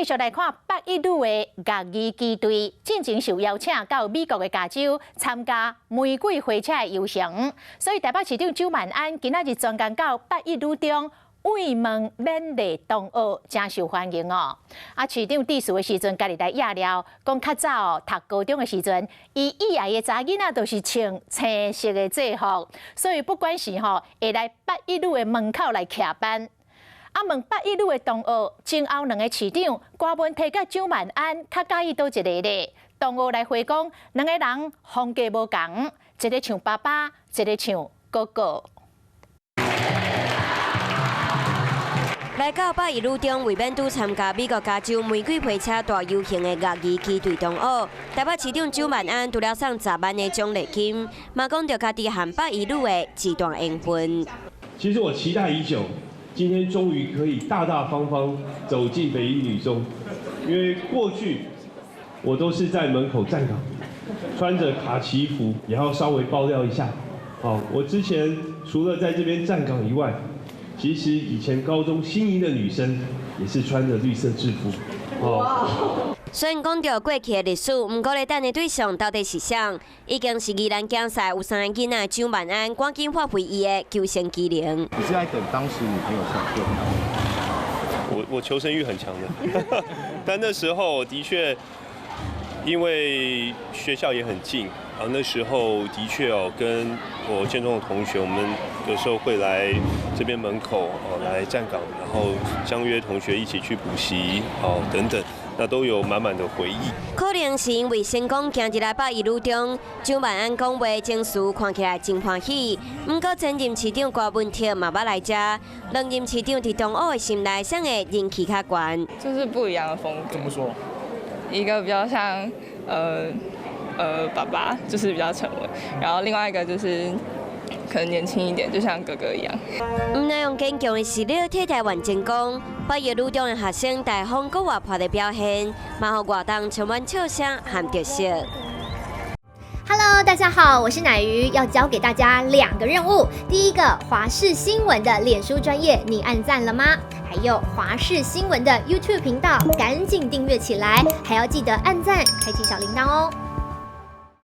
續來看北一女的樂兒旗隊，進前受邀請到美國的加州參加玫瑰花車的遊行，所以台北市長蔣萬安今仔日專工到北一女中慰問勉勵同學，誠受歡迎哦。啊，市長致辭的時陣，家己來掖料，講較早哦讀高中的時陣，伊意愛的查囡仔都是穿青色的制服，所以不管是吼會來北一女的門口來徛班。啊，問北一女的同學，前後兩个市長郭文提佮蔣萬安較佮意佗一个咧？同學來回講，兩个人風格無仝，一个像爸爸，一个像哥哥。來到北一女中，為免拄參加美國加州玫瑰花車大遊行的樂兒旗隊同學，台北市長蔣萬安除了送10萬的獎勵金，嘛講著家己和北一女的這段緣分。其實我期待已久，今天終於可以大大方方走進北一女中，因為過去我都是在門口站崗，穿着卡其服，也要稍微爆料一下。好，我之前除了在這邊站崗以外，其實以前高中心儀的女生也是穿着綠色制服。哦。雖然講著過去的歷史，毋過咧等的對象到底是誰？已經是宜蘭競賽有三個囡仔蔣萬安，趕緊發揮伊的求生技能。你是在等當時女朋友下課？我求生欲很強的，但那時候的確，因為學校也很近啊，那時候的確哦，跟我建中的同學，我們有時候會來這邊門口哦來站崗，然後相約同學一起去補習哦等等。那都有滿滿的回憶。可能是因為成功行入來北一女中，蔣萬安講話情緒看起來真歡喜。毋過前任市長郭文哲嘛捌來遮，兩任市長佇同學的心內，啥個人氣較懸？就是不一樣的風格。怎麼說？一個比較像爸爸，就是比較沉穩，然後另外一個就是可能年輕一點，就像哥哥一樣。毋但用堅強的實力替台灣爭光，北一女中的學生大方閣活潑的表現，嘛予活動充滿笑聲和特色。 Hello，大家好，我是乃瑜，要交給大家兩個任務。第一個，華視新聞的臉書專頁，你按讚了嗎？還有華視新聞的 YouTube 頻道，趕緊訂閱起來，還要記得按讚，開啟小鈴鐺哦。